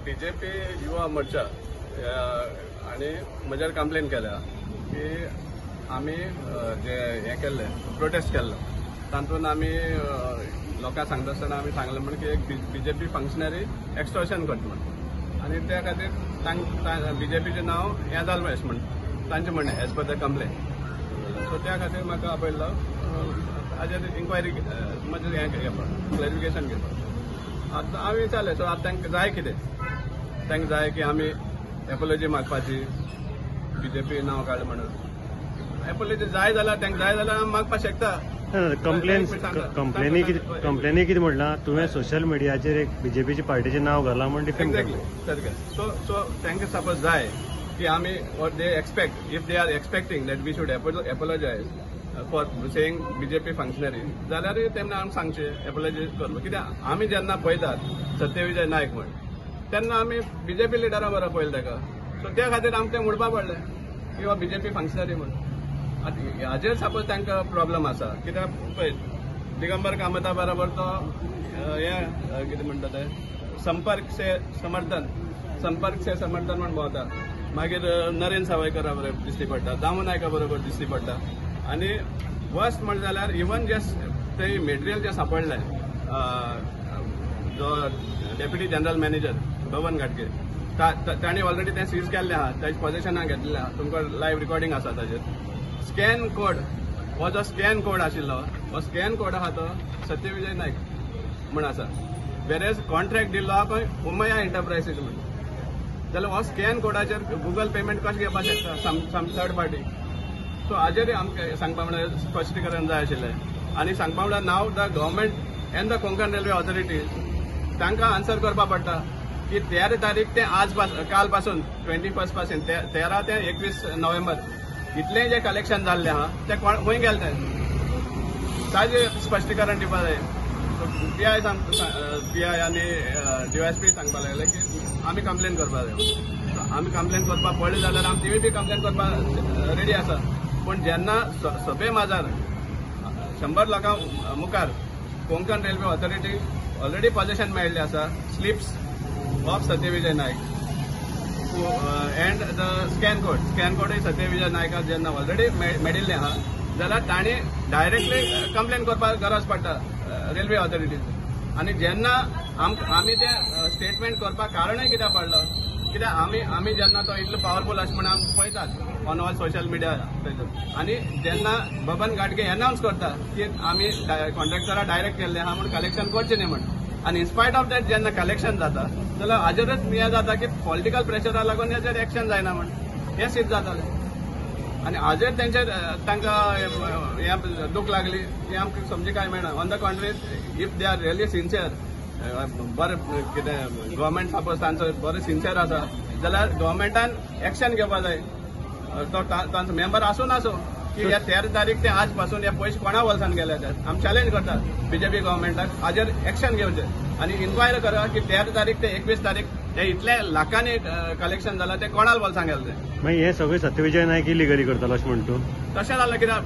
BJP Yuva Morcha आनी म्हजेर complain केल्या की आमी जे हें केल्लें, प्रोटेस्ट केल्लो, तातूंत आमी लोकांक सांगता आसतना आमी सांगलें म्हण की एक बीजेपी फंक्शनरी एक्स्टॉर्शन करता म्हण आनी त्या खातीर तांकां बीजेपीचें नांव हें जालें अशें म्हण तांचें म्हणणें as per the complain. So त्या खातीर म्हाका आपयल्लो हाजेर इन्क्वायरी म्हजें हें घेवपाक, क्लॅरिफिकेशन घेवपाक. आतां हांवें विचारलें, सो आतां तांकां जाय कितें? तांकां जाय की आमी एपोलॉजी मागपाची, बीजेपी नांव काडलें म्हणून एपोलॉजी जाय जाल्यार, तांकां जाय जाल्यार आमी मागपाक शकता. कंप्लेन कंप्लेनी कितें, कंप्लेनी कितें म्हणलां, तुवें सोशल मिडियाचेर एक बीजेपीच्या पार्टीचें नांव घालां म्हूण डिफेम. एक्झॅक्टली, सारकें. सो सो तांकां सपोज जाय की आमी, or they expect, if they are expecting that we should apologize for saying BJP functionary, जाल्यारूय तेन्ना आमी सांगचें एपोलॉजायज करप. कित्याक आमी जेन्ना पळयतात सत्यविजय नायक म्हण, तेन्ना आमी बीजेपी लिडरा बरोबर पळयलें ताका. सो त्या खातीर आमकां तें म्हणपा पडलें की हो बीजेपी फंक्शनरी म्हण. आतां हाजेर सपोज तांकां प्रॉब्लम आसा, कित्याक पळय, दिगंबर कामता बरोबर तो हें कितें म्हणटा ते संपर्क से समर्थन, संपर्क से समर्थन म्हण भोंवता. मागीर नरेन सावयकरा बरोबर दिश्टी पडटा, दामू नायका बरोबर दिश्टी पडटा. आनी वर्स्ट म्हणलें जाल्यार इवन जे ते मेटेरियल जें सांपडलें, जो डेप्युटी जनरल मॅनेजर बबन घाटगे, तांणी ऑलरेडी तें सीज केल्लें आहा, ताजे पॉझिशनाक घेतलेलें आहा. तुमकां लायव्ह रिकॉर्डिंग आसा ताजेर. स्कॅन कोड, हो जो स्कॅन कोड आशिल्लो, हो स्कॅन कोड आहा तो सत्यविजय नायक म्हण आसा, वेरेज कॉन्ट्रॅक्ट दिल्लो आहा पळय उमया एंटरप्रायसीस म्हण. जाल्यार हो स्कॅन कोडाचेर गुगल पेमेंट कशें घेवपाक शकता सम थर्ड पार्टी? सो हाजेर आमकां सांगपा म्हळ्यार स्पश्टीकरण जाय आशिल्लें. आनी सांगपा म्हळ्यार now the government and the Konkan Railway Authority, तांकां आन्सर करपा पडटा की 13 तारीख ते आज काल पासून, 21st पासून, 13 ते 21 नोव्हेंबर इतलें जें कलेक्शन जाल्लें आहा तें कोण खंय गेलें तें, ताजें स्पश्टीकरण दिवपा जाय. पीआय सांग, पीआय आनी डीवायएसपी सांगपाक लागले की आमी कंप्लेन करपाक जाय. आमी कंप्लेन करपाक पडले जाल्यार आमी तिवूय बी कंप्लेन करपाक रेडी आसा. पूण जेन्ना सभे माजार 100 लोकां मुखार कोंकण रेल्वे ऑथॉरिटी ऑलरेडी पॉझिशन मेळिल्लें आसा, slips of Satyavijay Naik and the scan code, scan कोडूय Satyavijay नायकाक जेन्ना ऑलरेडी मेळिल्लें आहा, जाल्यार तांणी डायरेक्टली कंप्लेन करपाक गरज पडटा रेल्वे ऑथॉरिटीज. आनी जेन्ना आमी तें स्टेटमेंट करपाक कारणूय कित्याक पडलो, कित्याक आमी जेन्ना तो इतलो पावरफूल आसा म्हण आमी पळयतात ऑन ऑल सोशल मिडिया. आनी जेन्ना बबन घाटगे अनावन्स करता की आमी कॉन्ट्रॅक्टरा डायरेक्ट केल्लें आहा म्हूण कलेक्शन करचें न्ही म्हण, आनी इनस्पायट ऑफ that जेन्ना कलेक्शन जाता, जाल्यार हाजेरच हें जाता की पॉलिटिकल प्रेशरा लागून हेजेर एक्शन जायना म्हण हें सिद्ध जातालें. आनी हाजेर तेंचे तांकां हें दूख लागली हें आमकां समजी काय मेळना. On the contrary, if they are really sincere, बरें कितें गव्हर्मेंट सपोज तांचो बरो सिन्सियर आसा जाल्यार गव्हर्मेंटान एक्शन घेवपा जाय, तो तांचो मेंबर आसूं नासूं, की ह्या 13 तारीख ते आज पासून हे पयशे कोणा बोल्सान गेले ते. आमी चॅलेंज करतात बीजेपी गव्हर्मेंटाक, हाजेर एक्शन घेवचें आनी इन्क्वायरी करा की 13 तारीख ते 21 तारीख हे इतले लाखांनी कलेक्शन जालां ते कोणाल बोल्सान गेले ते. मागीर हे सगळे सत्यविजय नायक इलिगली करतालो अशें म्हणटा तूं? तशें जालें कित्याक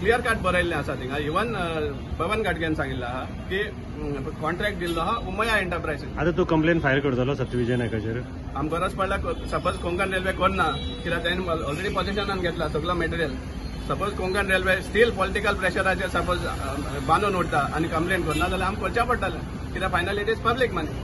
क्लियर कट बरयल्लें आसा थिंगा. इवन बबन घाटगेन सांगिल्लें आहा की कॉन्ट्रॅक्ट दिल्लो आहा उमया एंटरप्रायसीस. आतां तूं कंप्लेन फायल करतलो सत्यविजय नायकाचेर? आम गरज पडल्यार, सपोज कोंकण रेल्वे करना, कित्याक तेणें ऑलरेडी पॉझिशनान घेतला सगलो material, suppose Konkan Railway still political प्रेशराचेर suppose बांदून उरता आनी कंप्लेन करना जाल्यार आमकां करचें पडटलें, कित्याक finally it is public money.